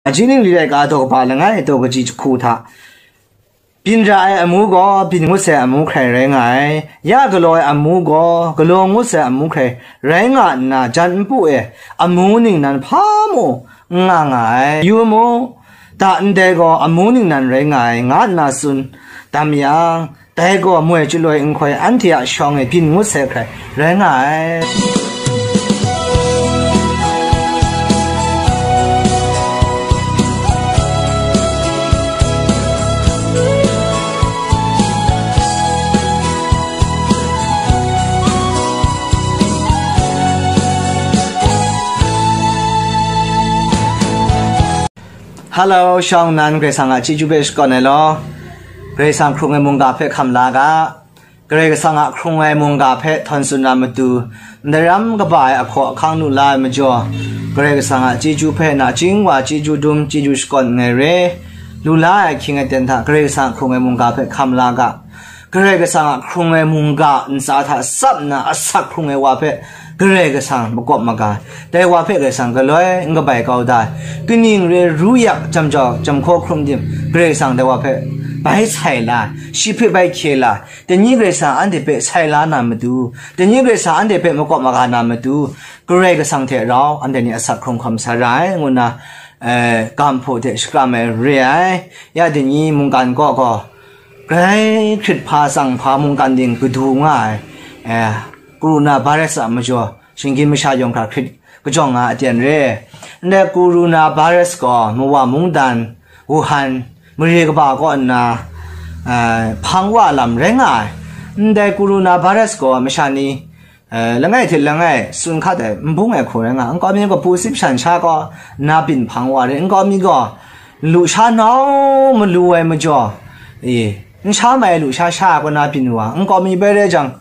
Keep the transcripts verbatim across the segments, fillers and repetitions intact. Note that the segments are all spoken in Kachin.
Hpaji ningli laika daw kaba langai, daw kaji jahku hta, byin ra ai amu gaw byin ngut sai amu hkrai rai nga ai, ya galaw ai amu gaw galaw ngut sai amu hkrai rai nga nna, jan npu e amu ningnan hpa mung n nga nga ai. Yu mu, da ndai gaw amu ningnan rai nga ai, nga nna tsun dam yang, dai gaw moi chyalu ai nhtoi anhte a shawng e byin ngut sai hkrai rai nga ai. Hello, shawng nnan Karai Kasang a chyeju hpe shakawn ai law. Karai Kasang hkrung ai mungga hpe hkam la ga. Karai Kasang a hkrung ai mungga hpe htawn tsun na matu, ndaram kaba ai ahkaw ahkang lu la ai majaw, Karai Kasang a chyeju hpe nachying wa chyeju dum, chyeju shakawn nngai re. Lu la ai ahkying aten hta Karai Kasang a hkrung ai mungga hpe hkam la ga. Karai Kasang a hkrung ai mungga ntsa hta tsap nna asak hkrung ai wa hpe Karai Kasang makawp maga ai. Dai wa hpe Karai Kasang galoi n kabai kau da ai. Kaning re ru yak, jam jau, jam hkaw hkrum tim, Karai Kasang dai wa hpe bai sai la ai, shi hpe bai hkye la ai. Dai ni Karai Kasang anhte hpe sai la na matu, dai ni Karai Kasang anhte hpe makawp maga na matu, Karai Kasang hte rau anhte ni asak hkrung hkawm sa ra ai, ngu nna, eh, ga nhpaw hte shakram ai re ai. Ya dai ni mungkan kaw gaw, grai hkrit hpa tsang hpa mungkan ding kadu nga ai, eh, Corona virus a majaw, shinggyim masha yawng hkra hkrit kajawng nga aten re. Ndai Corona virus gaw Mawa mungdan, Wuhan, mare kaba kaw nna, eh, hpang wa lam rai nga ai. Ndai Corona virus gaw masha ni, eh, langai hte langai tsun hkat ai, n bung ai hku rai nga ai. Nkau mi gaw pu sip shan sha kaw nna byin hpang wa re, nkau mi gaw lusha nau malu ai majaw, e, n sha mai lusha sha ai kaw na byin wa, nkau mi bai rai jang,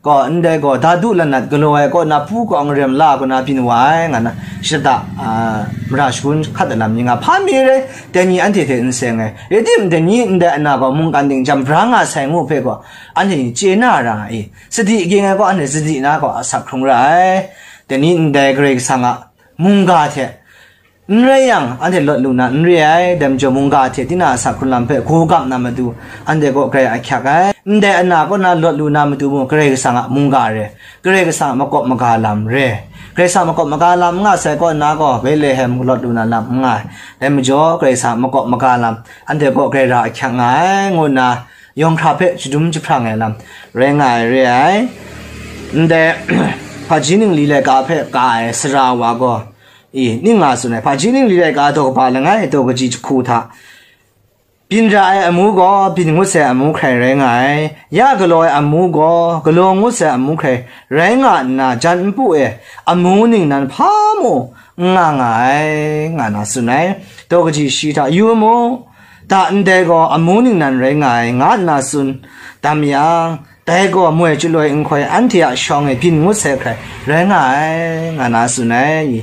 gaw, ndai gaw, dadu lanat galaw ai kaw na, pu kaw n rem la kaw na byin wa ai, nga na, shada, a, mara shagun hkat ai lam ni nga, hpa mi rai, dai ni anhte hte n seng ai, rai tim, dai ni ndai ana gaw mungkan ding jam bra nga sai ngu hpe gaw, anhte ni chye na ra ai, sadi ging ai gaw, anhte sadi na gaw, asak hkrung ra ai, dai ni ndai Karai Kasang a mungga hte, n rai yang, anhte lawt lu na n re ai, dai majaw mungga hte tinang a asak hkrung lam hpe gawgap na matu, anhte kaw grai ahkyak ai. Ndai ana kaw na lawt lu na matu mung, Karai Kasang a mungga re, Karai Kasang a makawp maga lam re. Karai Kasang a makawp maga lam n nga sai kaw na gaw, Betlehem lawt lu na lam n nga ai. Dai majaw, Karai Kasang a makawp maga lam, anhte kaw grai ra ahkyak nga ai, ngu nna, yawng hkra hpe shadum jahprang ai lam, rai nga ai re ai. Ndai, hpaji ningli laika hpe ka ai sara wa gaw, i, ning nga tsun ai, hpaji ningli laika daw kaba langai, daw kaji jahku hta, byin ra ai amu gaw byin ngut sai amu hkrai rai nga ai, ya galaw ai amu gaw galaw ngut sai amu hkrai rai nga nna, jan npu e amu ningnan hpa mung n nga nga ai, nga na tsun ai. Daw kaji shi hta, yu mu, da ndai gaw amu ningnan rai nga ai, nga nna tsun dam yang, dai gaw moi chyalu ai nhtoi anhte a shawng e byin ngut sai hkrai rai nga ai, nga na tsun ai.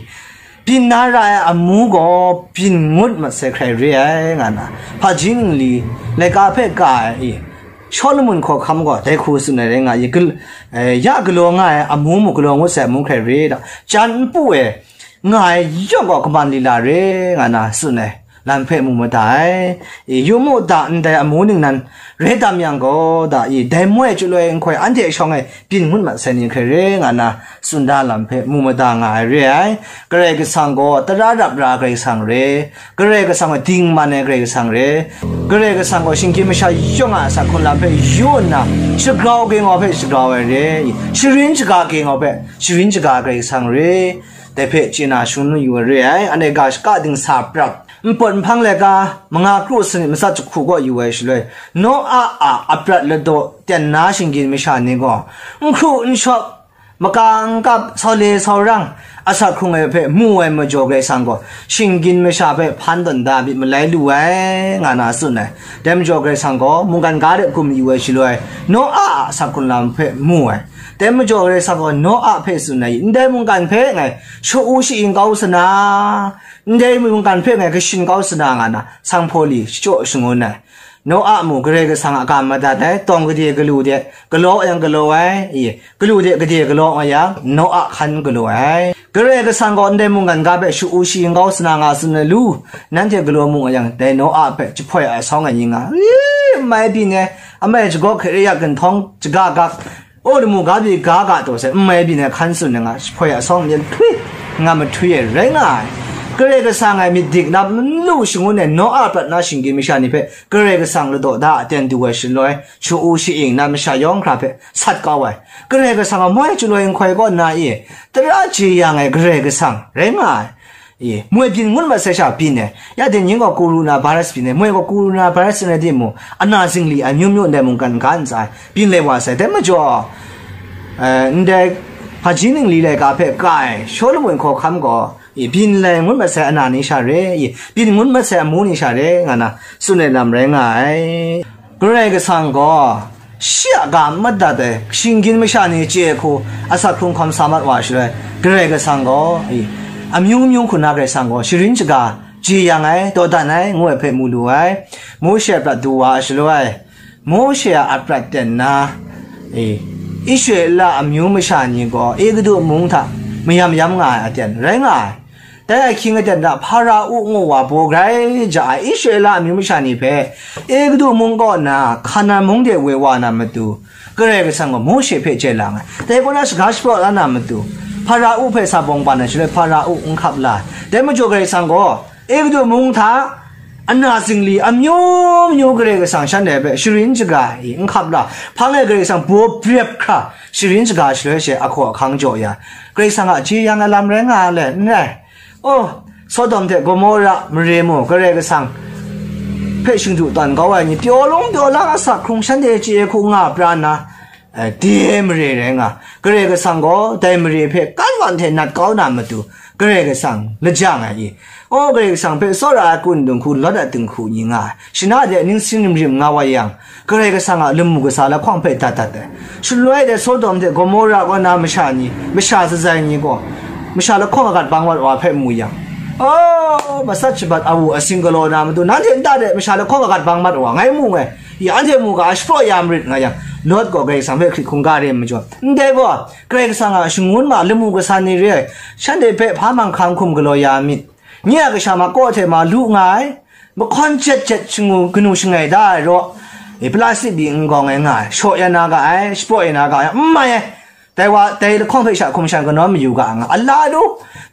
Byin na ra ai amu gaw byin ngut mat sai hkrai re ai, nga na, hpaji ningli laika hpe ka ai, i, Shawlumon hkawhkam gaw dai hku tsun ai rai nga i, gal-, eh, ya galaw nga ai amu mung galaw ngut sai amu hkrai re da, jan npu e nga ai yawng gaw kaman lila re, nga na tsun ai lam hpe mu mada ai. E, yu mu, da ndai amu ningnan rai tam yang gaw, da i, dai moi chyalu ai nhtoi anhte shawng e byin ngut mat sai ni hkrai re, nga na tsun da lam hpe mu mada nga ai re ai. Karai Kasang gaw tara rap ra Karai Kasang re, Karai Kasang gaw dingman ai Karai Kasang re, Karai Kasang gaw shinggyim masha yawng a asak hkrung lam hpe yu nna, shagrau gengau hpe shagrau ai re, sharin shaga gengau hpe sharin shaga Karai Kasang re. Dai hpe chye na shangun yu ai re ai, anhte ga shaka dingsa prat, npawt nhpang laika manga kru sanit matsat jahku kaw yu ai shaloi, Noa a aprat ladaw ten na shinggyim masha ni gaw, n hkru n shawp, maka n kap, sau le sau rang, asak hkrung ai hpe mu ai majaw Karai Kasang gaw, shinggyim masha hpe hpan tawn da myit malai lu ai, nga na tsun ai. Dai majaw Karai Kasang gaw mungkan ga de gum yu ai shaloi, Noa a asak hkrung lam hpe mu ai. Dai majaw Karai Kasang gaw Noa hpe tsun ai, ndai mungkan hpe ngai shawu shaing kau sa na, ndai mungkan hpe ngai kashin kau sa na, nga na, sanghpaw li shachyaw shangun ai. Noa mu Karai Kasang a ga madat ai, tawng gade galu de galaw yang galaw ai, i, galu de gade galaw nga yang, Noa hkan galaw ai. Karai Kasang gaw ndai mungkan ga hpe shu-u shi-ing kau sana nga tsun ai lu, nanhte galaw mu nga yang, dai Noa hpe jahpoi asawng ai ni nga, i, n mai byin ai, amai jagaw hkre yak ginhtawng jaga gak, o, lamu ga byi ga ga taw sai, n mai byin ai hkan tsun ai nga, jahpoi asawng myen hpui nga mahtwi ai rai nga ai. Karai Kasang ai myit dik na, n lu shangun ai Noa prat na shinggyim masha ni hpe Karai Kasang ladaw da aten du ai shaloi, shu-u shi-ing na masha yawng hkra hpe sat kau ai. Karai Kasang a moi chyaw nhtoi kaw nna e, tara jeyang ai Karai Kasang rai nga ai. E, moi byin ngut mat sai sha byin ai. Ya dai ni gaw coronavirus byin ai. Moi gaw coronavirus rai timung, ana zingli ai myu myu ndai mungkan ga ntsa ai. Byin lai wa sai. Dai majaw, eh, ndai hpaji ningli laika hpe kai, Shawlumon hkawhkam gaw, e, byin lai ngut mat sai ana ni sha re, e, byin ngut mat sai amu ni sha re, nga na tsun ai lam rai nga ai. Karai Kasang gaw, shi a ga madat ai, shinggyim masha ni chye ai hku asak hkrung hkawm sa mat wa shaloi, Karai Kasang gaw, e, amyu myu hku na Karai Kasang gaw, sharin shaga, jeyang ai, dawdan ai, ngu ai hpe mu lu ai. Mawshe a prat du wa ai shaloi, Mawshe a aprat ten na, e, Israela amyu masha ni gaw Egutu mung hta mayam yam nga ai aten rai nga ai. Dai ahkying aten hta Hpara-u ngu wa baw grai ja ai Israela amyu masha ni hpe Egutu mung kaw nna Hkanan mung de woi wa na matu, Karai Kasang gaw Mawshe hpe chye lang ai. Dai kaw na shaga shapraw la na matu, Hpara-u hpe sa bawng ban ai shaloi Hpara-u n hkap la ai. Dai majaw Karai Kasang gaw Egutu mung hta ana zingli amyu myu Karai Kasang shanhte hpe sharin shaga e n hkap la, hpang e Karai Kasang baw brep hkra sharin shaga shaloi she ahkaw ahkang jaw ya, Karai Kasang a jeyang ai lam rai nga le, n rai. Oh, Sodom hte Gomora mare mu Karai Kasang hpe shingdu tawn kau ai ni, pyaw lung pyaw lang asak hkrung shanhte chye ai hku nga pra nna, eh, de ai mare rai nga, Karai Kasang gaw dai mare hpe kan wan hte nat kau na matu, Karai Kasang lajang ai i? Oh, Karai Kasang hpe tsawra ai kun dinghku, Lawt a dinghku ni nga ai. Shana de ningsin rim rim nga wa yang, Karai Kasang a lamu kasa lahkawng hpe dat dat ai. Shaloi de Sodom hte Gomora kaw na masha ni, masha sazai ni gaw, masha lahkawng agat bang mat wa hpe mu yang, oh, matsat shabat awu asing galaw na matu, nanhte nta de masha lahkawng agat bang mat wa ngai mu ngai. Ya anhte mu ga, a shapraw ya marit nga yang, Lawt gaw Karai Kasang hpe hkrit hkungga re ai majaw, ndai gaw Karai Kasang a shangun ma lamu kasa ni re ai, shanhte hpe hpa mang hkang hkum galaw ya myit. Nye a kasha ma kaw hte ma lu nga ai, mahkawn jet jet shangu kanu shangai da ai raw, e, plastic byi n gawng ai nga ai, shaw ya na ga ai, shapraw ya na ga ai, n mai ai. Dai wa, dai lahkawng hpe sha hkum shan kanawn mayu ga nga, ala du,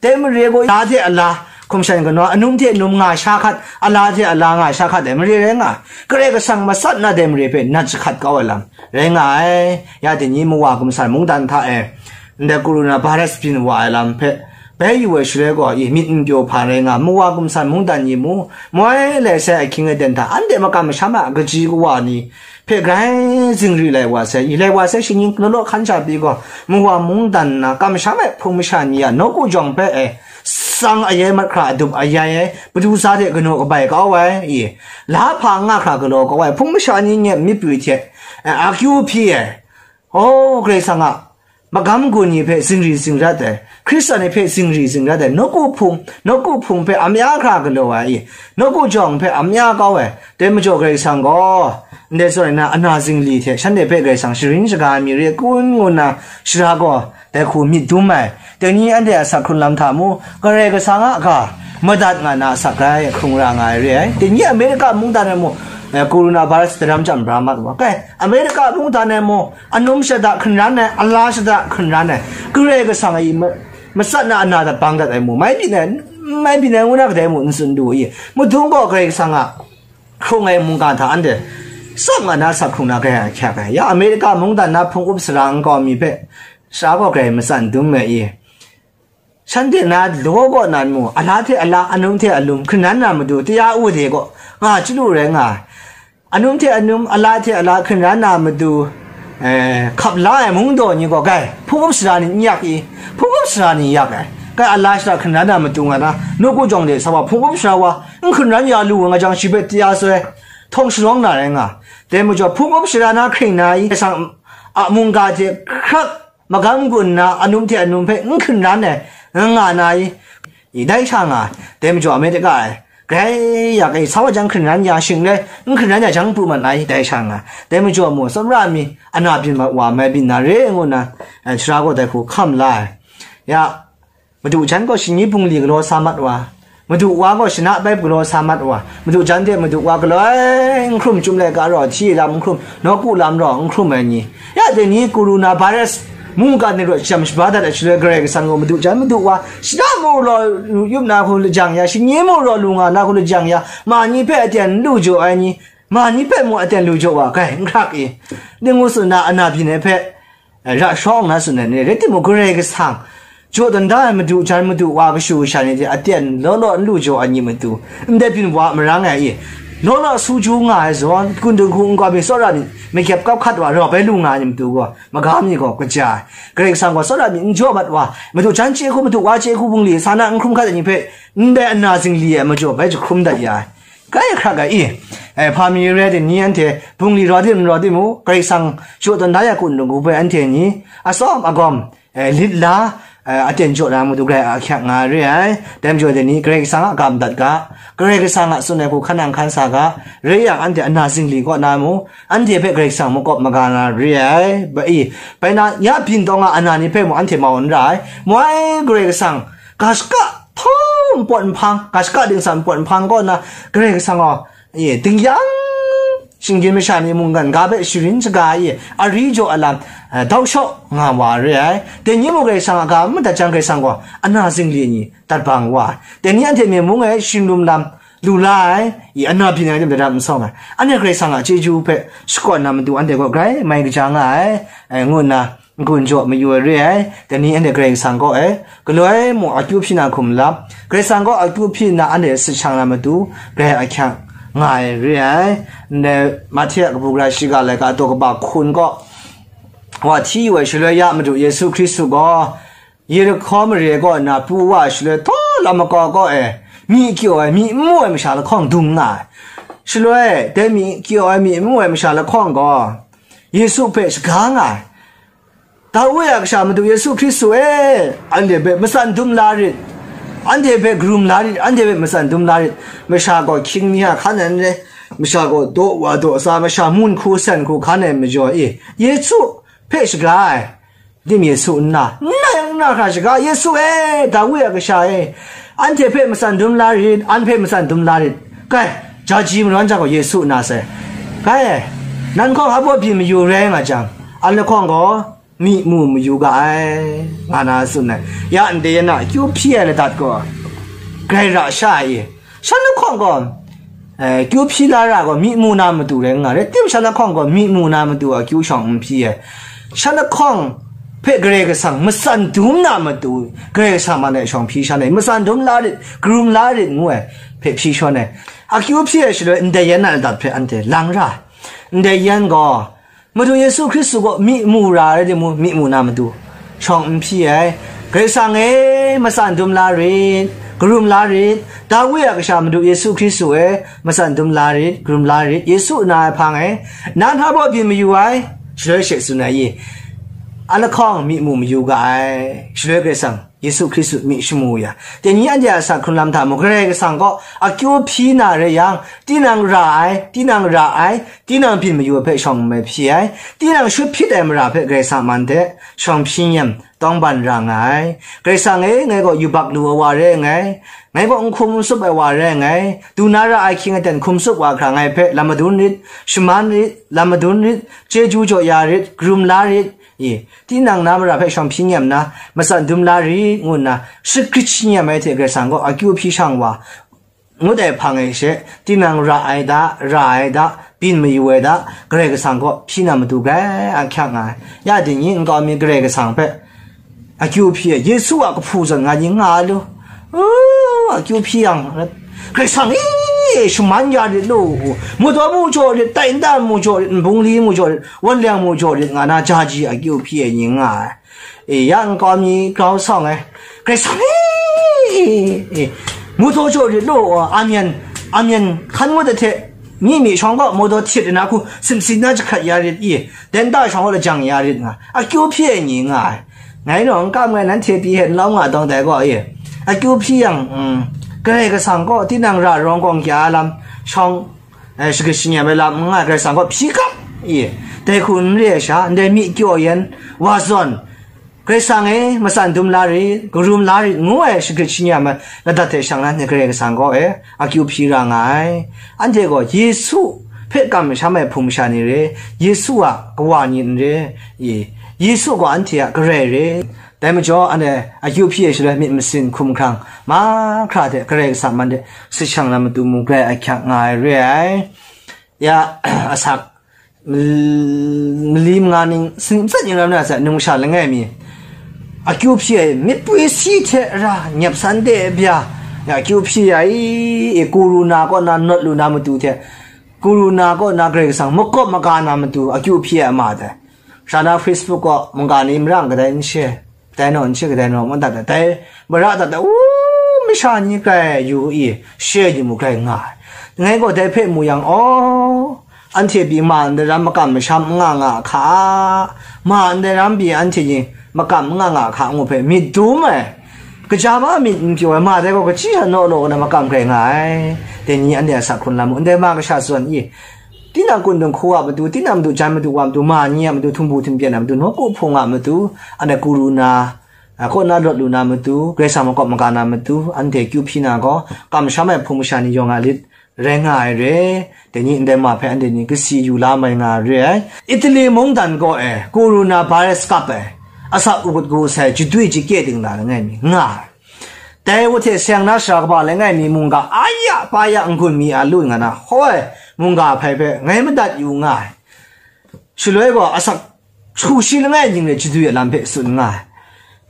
dai mare gaw, la hte ala, hkum shan kanawn, anum hte anum nga sha hkat, ala hte ala nga sha hkat ai mare rai nga ai. Karai Kasang matsat na dai mare hpe nat jahkat kau ai lam rai nga ai. Ya dai ni mawa gumsan mungdan hta e, ndai coronavirus byin wa ai lam hpe bai yu ai shaloi gaw, i, myit n pyaw hpa rai nga, mawa gumsan mungdan ni mu, moi lai sai ahkying aten hta, anhte makam masham a kaji kawa ni hpe grai zingri lai wa sai, i, lai wa sai, shinggyim galaw hkan sha pyi gaw, mawa mungdan na kamsham ai hpung masha ni a nawku jawng hpe, e, tsang ayai mat hkra adup ayai ai, patu sa hte kanu kabai kau ai, i, la hpa nga hkra galaw kau ai, hpung masha ni nye myit pru hte, e, akyu hpyi ai, oh, Karai Kasang a magam gun ni hpe zingri zingrat ai, Hkristan ni hpe zingri zingrat ai, nawku hpung, nawku hpung hpe amya hkra galaw ai, i, nawku jawng hpe amya kau ai, dai majaw Karai Kasang gaw, ndai zawn na ana zingli hte shanhte hpe Karai Kasang sharin shaga ai mi re kun ngu nna, shara gaw dai hku myit dum ai. Dai ni anhte a asak hkrung lam hta mu, Karai Kasang a ga madat nga na asak rai hkrung ra nga ai re ai. Dai ni Amerika mungdan e mu, eh, coronavirus daram chyam bra mat wa. Kai, Amerika mungdan e mu, anum shada hkungran ai, ala shada hkungran ai, Karai Kasang a i ma-, matsat na ana dat bang dat ai mu, mai byin ai, mai byin ai ngu na kadai mu n tsun du i? Mudung gaw Karai Kasang a hkrung ai mungga hta anhte tsap nga na asak hkrung na gaya ahkyak ai. Ya Amerika mungdan na hpung up sara nkau mi hpe sara gaw grai matsan dum ai i? Shanhte na law kaw nan mu, ala hte ala, anum hte alum, hkungran na matu, taya wade kaw nga chyalu rai nga ai. Anum hte anum, ala hte ala, hkungran na matu, eh, hkap la ai mungdaw ni gaw, gai, hpung up sara ni n yak i? Hpung up sara ni yak ai. Gai, ala shara hkungran na matu nga na, nawku jawng de sa wa, hpung up sara wa, n hkungran ya lu nga jang, shi hpe taya soi, htawng sharawng na rai nga. Dai majaw, hpung up sara na hkring na i, sang a mungga hte hkrap magam gun nna, anum hte anum hpe n hkungran ai, nga nga na i? I dai sha nga, dai majaw Amerika e, Grai ya, grai sa wa jang hkringran ya, shing rai, n hkringran ya jang pru mat ai, dai sha nga. Dai majaw mu, tsawmra mi, ana byin mat wa, mai byin na re, ngu nna, eh, sara gaw dai hku hkam la ai. Ya, madu jan gaw shani bungli galaw sa mat wa, madu wa gaw shana bai galaw sa mat wa, madu jan de madu wa galoi n hkrum, Chyum laika raw hti lam n hkrum, nawku lam raw n hkrum ai ni, ya dai ni, korona virus mungkan ni raw sham shaga dat ai shaloi, Karai Kasang gaw madu jan madu wa shada mu raw lu yup na hku lajang ya, shani mu raw lu nga na hku lajang ya, ma ni hpe aten n lu jaw ai ni, ma ni hpe mu aten lu jaw wa, grai n hkrak i, ning ngu tsun na, ana byin ai hpe, eh, ra shawng na tsun ai ni, rai timung, Karai Kasang jaw dan da ai madu jan madu wa kashu kasha ni hte aten law law n lu jaw ai ni matu, ndai byin wa marang ai i, law law su ju nga ai zawn, kun dung hku nkau mi tsawra myit, makyep kap hkat wa rau bai lu nga ai ni matu gaw, magam ni gaw kaja ai. Karai Kasang gaw tsawra myit n jaw mat wa, madu jan chye hku, madu wa chye hku, bungli sa na n hkrum hkat ai ni hpe, ndai ana zingli ai majaw bai jahkrum dat ya ai. Grai hkrak ai i, eh, hpa mi rai tim ni, anhte bungli rau tim n rau tim u, Karai Kasang jaw dan da ya kun dung hku hpe anhte ni atsawm agawm, eh, lit la, eh, aten jaw na matu grai ahkyak nga re ai. Dai majaw dai ni Karai Kasang a ga madat ga, Karai Kasang a tsun ai hku hkan nang hkan sa ga, rai yang, anhte ana zingli kaw na mu, anhte hpe Karai Kasang makawp maga na re ai. Ba i, bai na, ya byin tawng a ana ni hpe mung anhte mau n ra ai. Moi Karai Kasang, ga shaka htawm npawt nhpang, ga shaka dingsa npawt nhpang kaw na, Karai Kasang gaw, e, ding yang, shinggyim masha ni mungkan ga hpe sharin shaga e, ari jaw alam, eh, dau shaw nga wa re ai. Dai ni mung Karai Kasang a ga n madat jang, Karai Kasang gaw ana zingli ni dat bang wa ai. Dai ni anhte myen mung e shinglum lam lu la ai, i, ana byin ai ni madat n sawng ai. Anhte Karai Kasang a chyeju hpe shakawn na matu anhte gaw grai mai kaja nga ai, eh, ngu nna n-gun jaw mayu ai re ai. Dai ni anhte Karai Kasang kaw e galoi mung akyu hpyi na hkum lap, Karai Kasang kaw akyu hpyi nna anhte sachang na matu grai ahkyak nga ai re ai. Ndai Mahte a kabu gara shiga laika daw kaba hkun kaw wa hti yu ai shaloi ya, Madu Yesu Hkristu gaw Yerihko mare kaw nna pru wa ai shaloi, htaw lam makau kaw e myi kyaw ai, myi n mu ai masha lahkawng dung nga ai. Shaloi, dai myi kyaw ai, myi n mu ai masha lahkawng gaw Yesu hpe shaga nga ai. Dawi a kasha Madu Yesu Hkristu e, anhte hpe matsan dum la rit, anhte hpe karum la rit, anhte hpe matsan dum la rit. Masha gaw hkying mi a hkan ai n rai, masha gaw daw wa daw sa, masha mun hku san hku hkan ai majaw e, Yesu hpe shaga ai. Dim Yesu nna, nna yang nna hkra shaga, Yesu e, Dawi a kasha e, anhte hpe matsan dum la rit, an hpe matsan dum la rit. Kai, jaji marawn jang gaw Yesu nna sai. Kai, nan hkawng hpa baw byin mayu rai nga jang, an lahkawng gaw myi mu mayu ga ai, nga na tsun ai. Ya ndai yan a akyu hpyi ai ladat gaw, grai ra sha ai e. Shan lahkawng gaw, eh, kyu hpyi la ra gaw, myi mu na matu rai nga, rai tim, shan lahkawng gaw, myi mu na matu a kyu shawng n hpyi ai. Shan lahkawng hpe Karai Kasang matsan dum na matu, Karai Kasang man e shawng hpyi shan ai, matsan dum la rit, karum la rit ngu ai hpe hpyi shawn ai. Akyu hpyi ai shaloi, ndai yan a ladat hpe anhte lang ra. Ndai yan gaw, Madu Yesu Hkristu gaw myi mu ra ai rai timung, myi mu na matu shawng n hpyi ai. Karai Kasang e, matsan dum la rit, karum la rit, Dawi a kasha Madu Yesu Hkristu e, matsan dum la rit, karum la rit, Yesu nna ai hpang e, nan hpa baw byin mayu ai, shaloi she tsun ai i, a lahkawng myi mu mayu ga ai, shaloi Karai Kasang Yesu Hkristu myi shamu ya. Dai ni anhte a asak hkrung lam hta mung, Karai Kasang gaw akyu hpyi na rai yang, tinang ra ai, tinang ra ai, tinang byin mayu ai hpe shawng n mai hpyi ai, tinang shut hpyit ai mara hpe Karai Kasang man hte shawng hpyi nyem tawngban ra nga ai. Karai Kasang e, ngai gaw yubak lu ai wa rai nngai, ngai gaw n hkum n tsup ai wa rai nngai, du na ra ai ahkying aten hkum tsup wa hkra ngai hpe lam madun rit, shaman rit, lam madun rit, chyeju jaw ya rit, karum la rit, i, tinang na mara hpe shawng hpyi nyem na, matsan dum la rit, ngu nna, shagrit shi nyem ai hte Karai Kasang gaw akyu hpyi shang wa, ngut ai hpang e she, tinang ra ai da, ra ai da, byin mayu ai da, Karai Kasang gaw hpyi na matu grai ahkyak nga ai. Ya ding ni nkau mi Karai Kasang hpe akyu hpyi ai, Yesu a kahpu zawn nga ni nga lu. U, akyu hpyi yang, Karai Kasang e, shaman ya rit lu, madaw mu jaw rit, tai nta mu jaw rit, nbungli mu jaw rit, wanleng mu jaw rit, nga na jaji akyu hpyi ai ni nga ai. E, ya nkau mi grau sawng ai, Karai Kasang e, e, madaw jaw rit lu, amen, amen, hkan ngut ai hte, myi myi shawng gaw madaw htit ai na hku, simsi na jahkrat ya rit i, dai nta shawng gaw lajang ya rit nga, akyu hpyi ai ni nga ai. Ngai naw n kam nngai, nanhte pyi hte n lawm nga dawng dai gaw e, akyu hpyi yang, mm, Karai Kasang gaw tinang ra rawng kawng kya lam, shawng, eh, shagrit shingya ai lam n nga ai Karai Kasang gaw hpyi kap i, dai hku n re ai sha, ndai myi kyaw yen, wa zawn, Karai Kasang e, matsan dum la rit, karum la rit, ngu ai shagrit shingya ai ladat hte shang na, Karai Kasang gaw e, akyu hpyi ra nga ai. Anhte gaw Yesu hpe kamsham ai hpung masha ni re, Yesu a kawa ni n re, i, Yesu gaw anhte a Karai re. Dai majaw, anhte akyu hpyi ai shaloi myit masin hkum hkrang mahkra hte Karai Kasang man de, sashang na matu mung grai ahkyak nga ai re ai. Ya, asak, mal-, mali manga ning, sing, sat ning ram na sa, numsha langai mi, akyu hpyi ai, myit pwi si hte ra, nyep san de bya, ya, akyu hpyi ai, e, kuruna kaw na, nawt lu na matu hte, kuruna kaw na, Karai Kasang makawp maga na matu, akyu hpyi ai ama dai. Sha na Facebook kaw, mungga ni marang kadai n she, kadai naw n she, kadai naw n dat, dai, mara dat, u, masha ni grai yu i, she ni mu grai nga ai. Ngai gaw dai hpe mu yang, aw, anhte pyi ma ndai ram makam masham n nga nga hka, ma ndai ram pyi anhte ni makam n nga nga hka ngu hpe myit dum ai. Kaja ma myit n pyaw ai, ma dai gaw kachyi sa naw law na makam grai nga ai. Dai ni anhte a sak hkrun lam mu, ndai ma kasha zawn i, tinang kundung hku a matu, tinang matu, jan matu, wa matu, ma ni a matu, htumbu htumpyan a matu, nawku hpung a matu, anhte kuruna, a, kaw na lawt lu na matu, Karai Kasang makawp maga na matu, anhte kyu hpyi na gaw, kamsham ai hpung masha ni yawng a lit rai nga ai re. Dai ni ndai ma hpe anhte ni kasi yu la mai nga re ai. Italy mungdan kaw e, corona virus kap ai, asak u-, gu sai, jadwi jikye dingla langai mi, nga ai. Dai wa hte seng na sara kaba langai mi mungga aya pa ya n-gun mi a lu nga na, hoi, mungga hpai hpe ngai madat yu nga ai. Shaloi gaw asak jahku shi langai ning re jadwi a lam hpe tsun nga ai.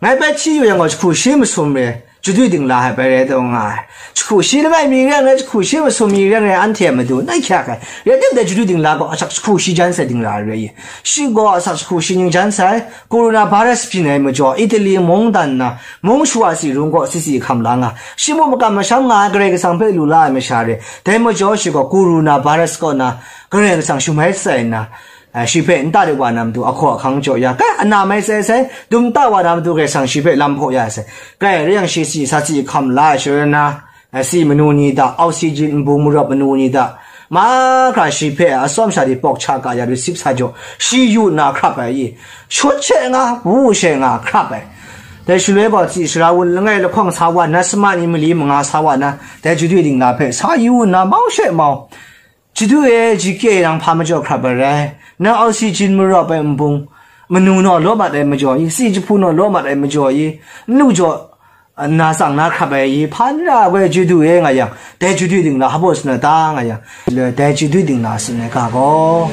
Ngai bai hti yu yang gaw jahku shi masum re jadwi dingla ai bai rai taw nga ai. Jahku shi langai mi re ai, jahku shi masum mi re ai, anhte a matu nai hkyak ai. Rai tim dai jadwi dingla gaw asak jahku shi jan sai dingla ai re i. Shi gaw asak jahku shi ning jan sai, corona virus byin ai majaw, Italy mungdan na, mung shawa si rung gaw si si hkam la nga, shi mung makam masham nga ai, Karai Kasang hpe lu la ai masha re. Dai majaw shi gaw corona virus kaw na, Karai Kasang shamai sai nna, a, shi hpe nta de wa na matu ahkaw ahkang jaw ya, kai, ana mai sai sai, dum ta wa na matu Karai Kasang shi hpe lam hpaw ya sai. Kai, rai yang shi si sa si hkam la ai shaloi na, a, si manu ni ta, oxygen nbung marawp manu ni ta, mahkra shi hpe a atsawm sha di pawk cha ka ya du sip sa jaw, shi yu nna hkrap ai i, shut she nga, wu she nga, hkrap ai. Dai shaloi gaw, tsi sara wun langai lahkawng sa wa na, sama ni mali manga sa wa na, dai jadwi dingla hpe sa yu nna, mau she mau, jadwi e jikye yang hpa majaw hkrap ai rai, na oxygen marawp ai nbung, manu naw law mat ai majaw i, si jahpu naw law mat ai majaw i, n lu jaw, na tsang na hkrap ai i, hpa n ra ai jadwi e nga yang, dai jadwi dingla hpa baw tsun ai ta nga yang, dai jadwi dingla tsun ai ga gaw,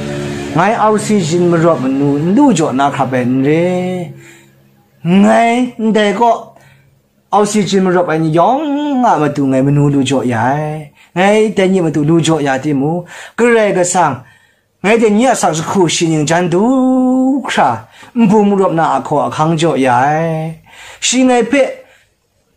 ngai oxygen marawp manu n lu jaw na hkrap ai n re, ngai ndai kaw, oxygen marawp ai ni yawng a matu ngai manu lu jaw ya ai. Ngai dai ni matu lu jaw ya timung, Karai Kasang, ngai dai ni a asak jahku shi ning jan du hkra, nbung marawp na ahkaw ahkang jaw ya ai. Shi ngai hpe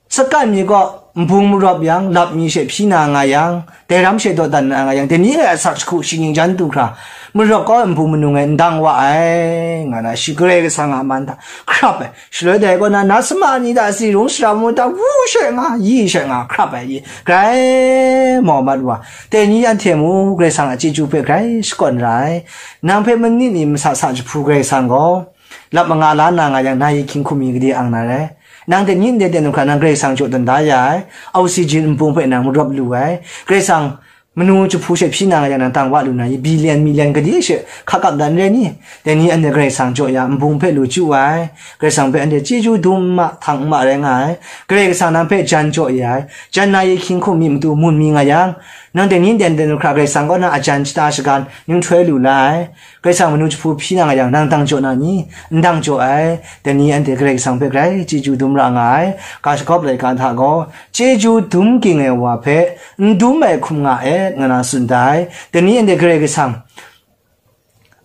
sakan mi kaw nbung marawp yang, lap mi she hpyi na nga yang, dai ram she dawdan na nga yang, dai ni a asak jahku shi ning jan du hkra, marawp kau ai nbung manu ngai n dang wa ai, nga na, shi Karai Kasang a man hta hkrap ai. Shaloi dai kaw na, na sama ni ta, si rung sara mu ta, wu she nga, yi she nga, hkrap ai, yi, grai mau mat wa. Dai ni anhte mu, Karai Kasang a chyeju hpe grai shakawn ra ai. Nang hpe manit ni masa sa jahpu Karai Kasang gaw, lap manga la na nga yang, na yi hkying hkum mi gade ang na rai. Nang dai ni ndai ten hkra nang Karai Kasang jaw dan da ya ai. Oxygen nbung hpe nang marawp lu ai. Karai Kasang manu jahpu she hpyi na nga yang, nang tang wa lu na i, billion, million gade she hka kap dan re ni? Dai ni anhte Karai Kasang jaw ya, nbung hpe lu chyu ai, Karai Kasang hpe anhte chyeju dum ma, htang ma rai nga ai. Karai Kasang nang hpe jan jaw ya ai, jan na yi hkying hkum mi matu mun mi nga yang, nang dai ni nden den hkra Karai Kasang kaw na a jan shata shagan ning htoi lu la ai. Karai Kasang manu jahpu hpyi na nga yang, nang dang jaw na ni? N dang jaw ai. Dai ni anhte Karai Kasang hpe grai chyeju dum ra nga ai. Ga shagawp laika hta gaw, chyeju dum ging ai wa hpe n dum ai hkum nga et, nga na tsun da ai. Dai ni anhte Karai Kasang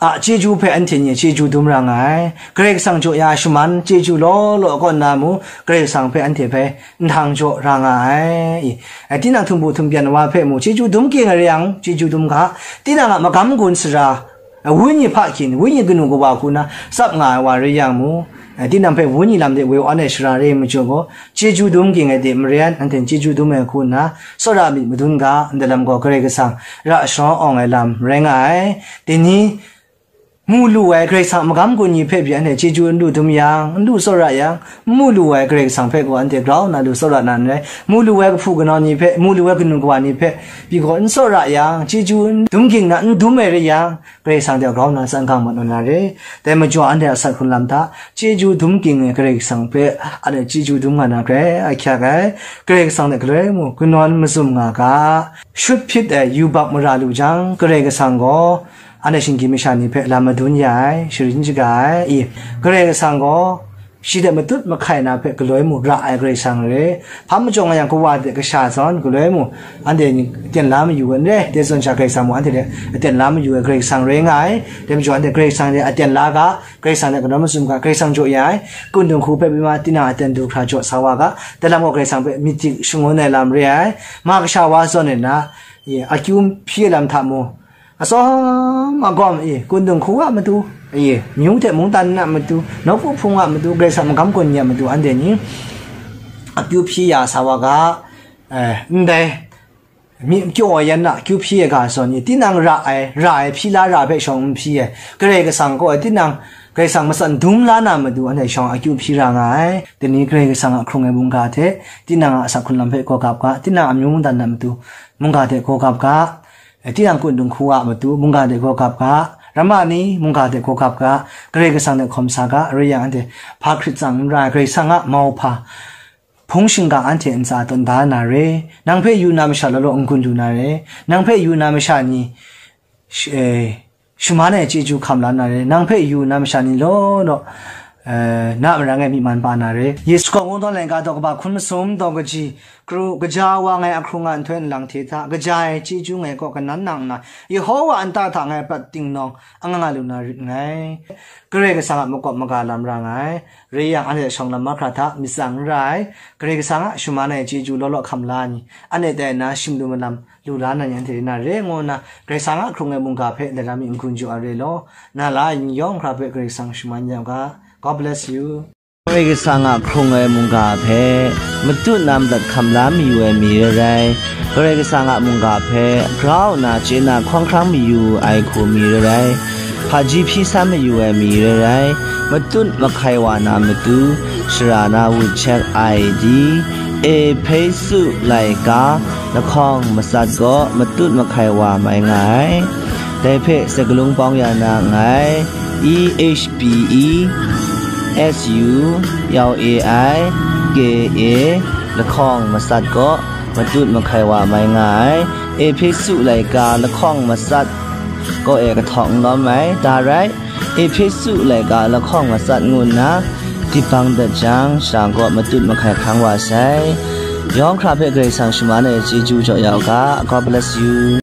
a chyeju hpe anhte ni chyeju dum ra nga ai. Karai Kasang jaw ya shaman chyeju law law kaw nna mu, Karai Kasang hpe anhte hpe n htang jaw ra nga ai. I, tinang htumbu htumpyan wa hpe mu, chyeju dum ging ai re yang, chyeju dum ga, tinang a magam gun sara, wenyi hpa hkyin, wenyi kanu kawa hku na tsap nga ai wa re yang mu, Eh, tinang hpe Wenyi lam de woi wa ai shara re ai majaw gaw, chyeju dum ging ai de maren, anhte chyeju dum ai hku nna, tsawra myit madun ga, ndai lam gaw Karai Kasang ra sharawng awng ai lam rai nga ai. Dai ni, mu lu ai Karai Kasang magam gun ni hpe pyi anhte chyeju n lu dum yang, n lu tsawra yang, n mu lu ai Karai Kasang hpe gaw anhte grau nna lu tsawra na n rai. Mu lu ai kahpu kanau ni hpe, mu lu ai kanu kawa ni hpe pyi gaw n tsawra yang, chyeju n dum ging nna n dum ai rai yang, Karai Kasang hte grau nna tsang gang mat wa na re. Dai majaw anhte a sat hkrung lam hta, chyeju dum ging ai Karai Kasang hpe anhte chyeju dum nga na grai ahkyak ai. Karai Kasang hte galoi mung kanawn mazum nga ga. Shut hpyit ai yubak mara lu jang, Karai Kasang gaw anhte shinggyim masha ni hpe lam madun ya ai, sharin shaga ai. I, Karai Kasang gaw shi hte matut mahkai na hpe galoi mung ra ai Karai Kasang re. Hpa majaw nga yang, kawa hte kasha zawn galoi mung anhte ni aten la mayu ai n rai. Dai zawn sha Karai Kasang mung anhte hte aten la mayu ai Karai Kasang rai nga ai. Dai majaw anhte Karai Kasang hte aten la ga, Karai Kasang hte kanawn mazum ga, Karai Kasang jaw ya ai. Kundung hku hpe pyi ma, tinang aten du hkra jaw sa wa ga, dai lam gaw Karai Kasang hpe myit dik shangun ai lam re ai. Ma kasha wa zawn e na, ye, akyu hpyi ai lam hta mung, atsawm agawm e, kundung hku a matu, e, myu hte mungdan a matu, nawku hpung a matu, Karai Kasang magam gun ni a matu, anhte ni akyu hpyi ya sa wa ga, eh, ndai, myi kyaw ai yan na akyu hpyi ai ga zawn ni, tinang ra ai, ra ai, hpyi la ra ai hpe shawng n hpyi ai, Karai Kasang kaw ai, tinang Karai Kasang matsan dum la na matu, anhte shawng akyu hpyi ra nga ai. Dai ni Karai Kasang a hkrung ai mungga hte, tinang a asak hkrung lam hpe gaw gap ga, tinang amyu mungdan na matu, mungga hte gaw gap ga, eh, tinang kundung hku a matu, mungga hte gaw gap ga, ramma ni, mungga hte gaw gap ga, Karai Kasang hte hkawm sa ga, rai yang anhte hpa hkrit tsang n rai, Karai Kasang a mauhpa, hpung shingkang anhte ntsa tawn da na re, nang hpe yu na masha law law n-gun lu na re, nang hpe yu na masha ni, sh-, eh, shaman ai chyeju hkam la na re, nang hpe yu na masha ni law law, eh, na marang e myi man pa na re. Yesu kaw wungdawn laika daw kaba hkun masum daw kaji, kru, kaja wa ngai ahkrung a nhtoi nlang hte hta, kaja ai chyeju ngai kaw kanan nang nna, Yehova a nta hta ngai prat tingnawng, anga nga lu na rit nngai. Karai Kasang a makawp maga lam ra nga ai. Rai yang, anhte shawng lam mahkra hta myit tsang n ra ai. Karai Kasang a shaman ai chyeju law law hkam la ni, anhte tai nna shim lu malam lu la na ni anhte rai na re, ngu nna Karai Kasang a hkrung ai mungga hpe laram mi n-gun jaw ai re law, na la ai ni yawng hkra hpe Karai Kasang shaman ya u ga. God bless you. Karai Kasang a hkrung ai mungga hpe matut na madat hkam la mayu ai mi rai rai, Karai Kasang a mungga hpe grau nna chye na hkawng hkrang mayu ai hku mi rai rai, hpaji hpyi san mayu ai mi rai rai, matut mahkai wa na matu, shara na wut chek ai di, Ehpesu laika lahkawng matsat gaw matut mahkai wa mai nga ai. Dai hpe sagalung pawng ya na nngai. E H P E S U L A I K A, lahkawng matsat gaw matut mahkai wa mai nga ai. Ehpesu laika lahkawng matsat kaw e kahtawng n lawm ai, da rai. Ehpesu laika lahkawng matsat ngu nna dip bang dat jang, sha gaw matut mahkai hkang wa sai. Yawng hkra hpe Karai Kasang shaman ai chyeju jaw ya u ga. God bless you.